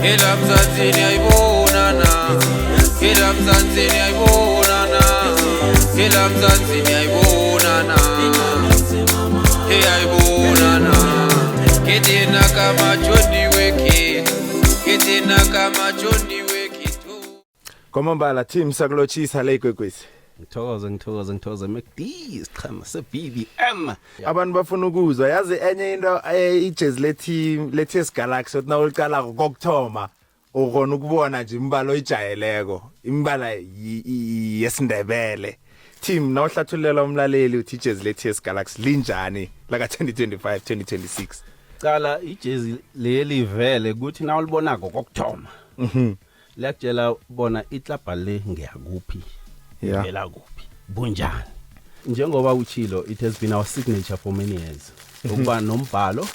Ela Mzansi niyayibonana. Ela Mzansi niyayibonana. Ela Mzansi niyayibonana. Iyayibonana. Kithina kamajoni wekhethu. Kithina kamajoni wekhethu. Kwamambala team, sakulotshisa le Ikwekwezi. Ngithokoze, ngithokoze, ngithokoze, McD, sichama se-BBM. Abantu bafuna ukuzwa, yazi, enye into, ijezi le-team le-TS Galaxy, uthi nawulicalako kokuthoma ukhona ukubona nje imbala oyijayeleko, imbala yesiNdebele. Team, nawuhlathulela umlaleli uthi ijezi le-TS Galaxy linjani laka 2025 2026? Cala ijezi leli, vele kuthi nawulibonako kokuthoma liyakutshela bona iklabha le ngiyakuphi, ivela kuphi, bunjani. Njengoba uchilo, it has been our signature for many years ukuba nombhalo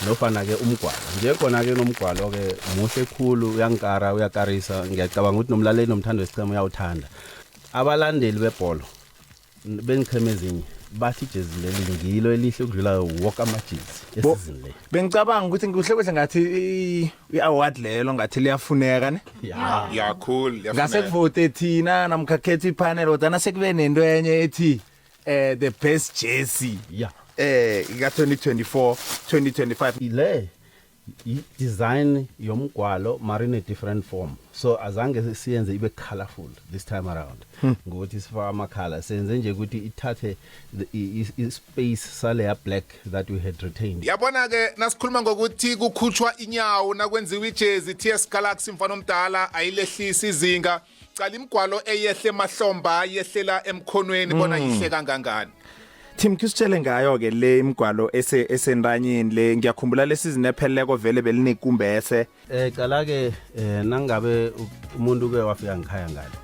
nofana ke umgwalo nje. Khona ke nomgwalo ke muhle khulu, uyankara, uyakarisa. Ngiyacabanga ukuthi nomlaleli nomthando wesichema uyawuthanda. Abalandeli bebholo bengichema ezinye bathi ijezi leli ngilo elihle ukudlula woke amajezi esizini le. Bengicabanga ukuthi kuhle kuhle ngathi i-award lelo ngathi liyafuneka ne. Ya. Ya, cool. Ngase kuvote thina namkha khetha ipanel, kodwa sekube nento enye ethi the best jersey ka 2024 2025. Le i-design yomgwalo mara in a different form, so azange siyenze ibe colorful this time around ngokuthi sifaka amakhala. Senze nje ukuthi ithathe i-space saleya black that we had retained. Yabona ke, nasikhuluma ngokuthi kukhutshwa inyawo nakwenziwa ijezi, TS Galaxy, mfana omdala, ayilehlisi izinga. Cala imigwalo eyehle emahlomba, yehlela emkhonweni, bona yihle kangangani. Tim, kusitshele ngayo ke le imigwalo ese esentanyeni le. Ngiyakhumbula lesizini epheleleko vele belinekumbese. Cala ke, nangabe umuntu ke wafika ngikhaya ngale,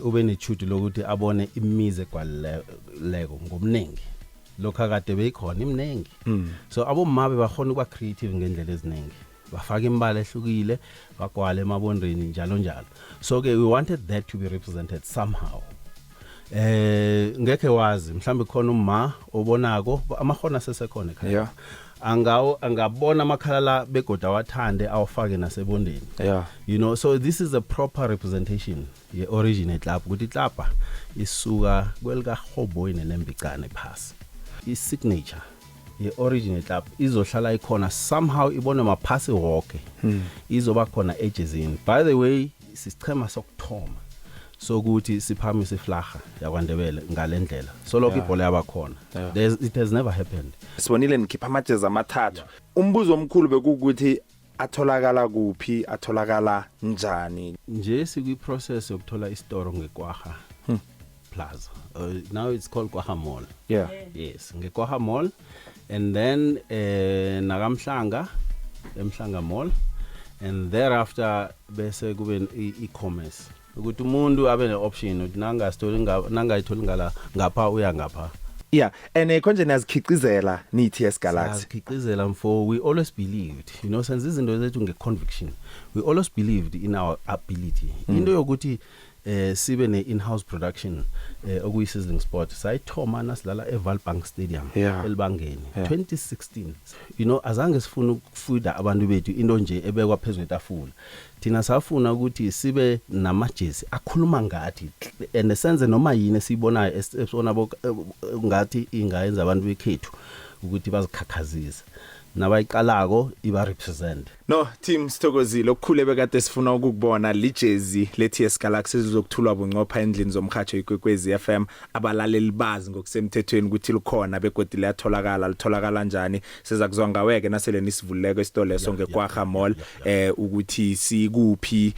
ube nechudu lokuthi abone imizi egwalileko ngomningi, lokho akade beyikhona iminingi, so abomma bebakhona ukuba creative ngendlela eziningi, bafaka imibala ehlukile, bagwale emabondeni, njalo njalo. So ke we wanted that to be represented somehow. Ngekhe wazi, mhlambe khona umma obonako amahona sesekhona ekhaya angawo angabona amakhala la begoda awathande, awafake nasebondeni. So this is a proper representation ye-origin eclub, ukuthi iclub isuka kwelikaHoboyi nelembicane phasi. I-signature ye-origin club izohlala ikhona somehow, ibonwe maphasi woke, izoba khona ejezini. By the way, sisichema sokuthoma sokuthi siphakamise iflaga yakwaNdebele ngalendlela so lokho ibhola yabakhona. It has never happened. Sibonile nikhipha amajezi amathathu. Umbuzo omkhulu bekukuthi atholakala kuphi, atholakala njani? Nje sikwi-process yokuthola isitoro ngeKwaha Plaza, now it's called Kwaha Mall. Yes, ngeKwaha Mall, and then nakamhlanga, eMhlanga Mall, and thereafter bese kube i-e-commerce, ukuthi umuntu abe ne-option ukuthi nangasitholi nangayitholi ngala ngapha, uya ngapha. Yeah, and konje niyazikhicizela ni-TS Galaxy? Siyazikhiqizela, mfo. We always believed, senza izinto zethu nge-conviction. We always believed in our ability. Into yokuthi sibe ne-in-house production, okuyi-Sizzling Sport, sayithoma nasidlala eValbank Stadium elibangeni 2016. Azange sifune ukufida abantu bethu into nje ebekwa phezu kwetafula. Thina safuna ukuthi sibe namajezi akhuluma ngathi and senze noma yini esiyibonayo esibona ngathi ingayenza abantu bekhethu ukuthi bazikhakhazise nabayiqalako, iba represent. No team, sithokozile. Okukhulu bekade sifuna ukukubona lijezi le-TS Galaxy ezizokuthulwa bunqopha endlini zomhatsho Ikwekwezi FM, abalaleli bazi ngokusemthethweni ukuthi likhona begodwa liyatholakala, litholakala njani. Siza kuzwa ngaweke nasele nisivulileko isitolo leso ngeKwaha Mall, ukuthi sikuphi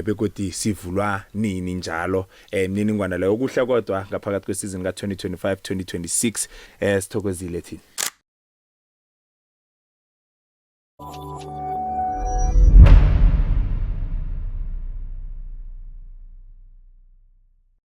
begodwa sivulwa nini njalo, imininingwana leyo. Okuhle kodwa ngaphakathi kwesizini ka-2025 2026. Sithokozile thina.